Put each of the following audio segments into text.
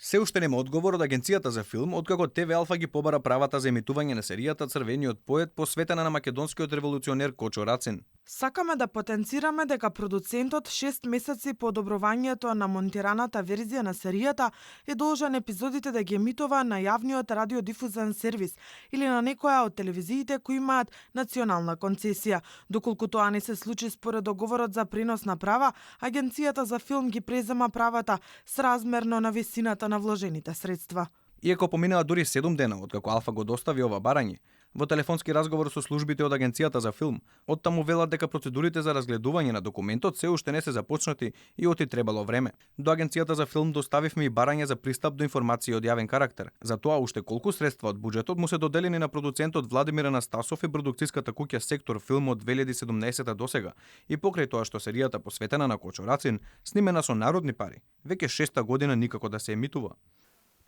Се уште нема одговор од агенцијата за филм, откако ТВ Алфа ги побара правата за емитување на серијата Црвениот поет, посветена на македонскиот револуционер Кочо Рацин. Сакаме да потенцираме дека продуцентот 6 месеци по одобрувањето на монтираната верзија на серијата е должен епизодите да ги емитува на јавниот радиодифузен сервис или на некоја од телевизиите кои имаат национална концесија. Доколку тоа не се случи според договорот за пренос на права, агенцијата за филм ги презема правата сразмерно на висината на вложените средства. Иако поминаа дури 7 дена откако Алфа го достави ова барање, во телефонски разговор со службите од агенцијата за филм, оттаму велат дека процедурите за разгледување на документот се уште не се започнати и оти требало време. До агенцијата за филм доставивме и барање за пристап до информации од јавен карактер. За тоа уште колку средства од буџетот му се доделени на продуцентот Владимир Анастасов и продукцијската куќа Сектор Филм од 2017 досега, и покрај тоа што серијата посветена на Кочо Рацин, снимена со народни пари, веќе 6-та година никако да се емитува.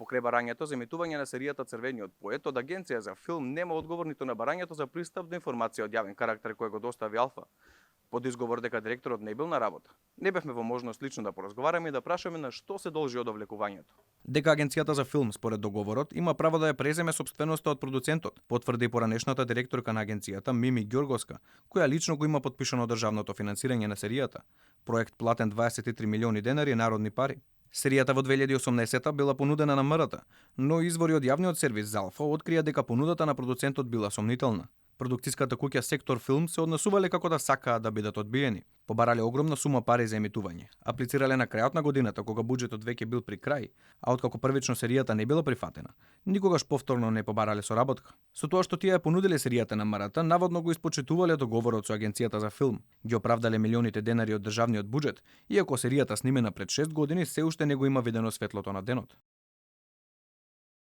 Покрај барањето за емитување на серијата Црвениот поет, од агенција за филм нема одговор ниту на барањето за пристап до информација од јавен карактер кој го достави Алфа. Под изговор дека директорот не бил на работа, не бевме во можност лично да поразговараме и да прашаме на што се должи одовлекувањето. Дека агенцијата за филм според договорот има право да ја преземе сопственоста од продуцентот, потврди поранешната директорка на агенцијата Мими Ѓорговска, која лично го има подпишано државното финансирање на серијата. Проект платен 23 милиони денари народни пари. Серијата во 2018 била понудена на МРТ, но извори од јавниот сервис за Алфа открија дека понудата на продуцентот била сомнителна. Продукцијската куќа Сектор Филм се однесувале како да сакаат да бидат одбиени. Побарале огромна сума пари за емитување. Аплицирале на крајот на годината кога буџетот веќе бил при крај, а откако првично серијата не била прифатена, никогаш повторно не побарале соработка. Со тоа што тие ја понуделе серијата на МРТ, наводно го испочитувале договорот со агенцијата за филм. Ги оправдале милионите денари од државниот буџет, иако серијата снимена пред 6 години се уште не го има видено светлото на денот.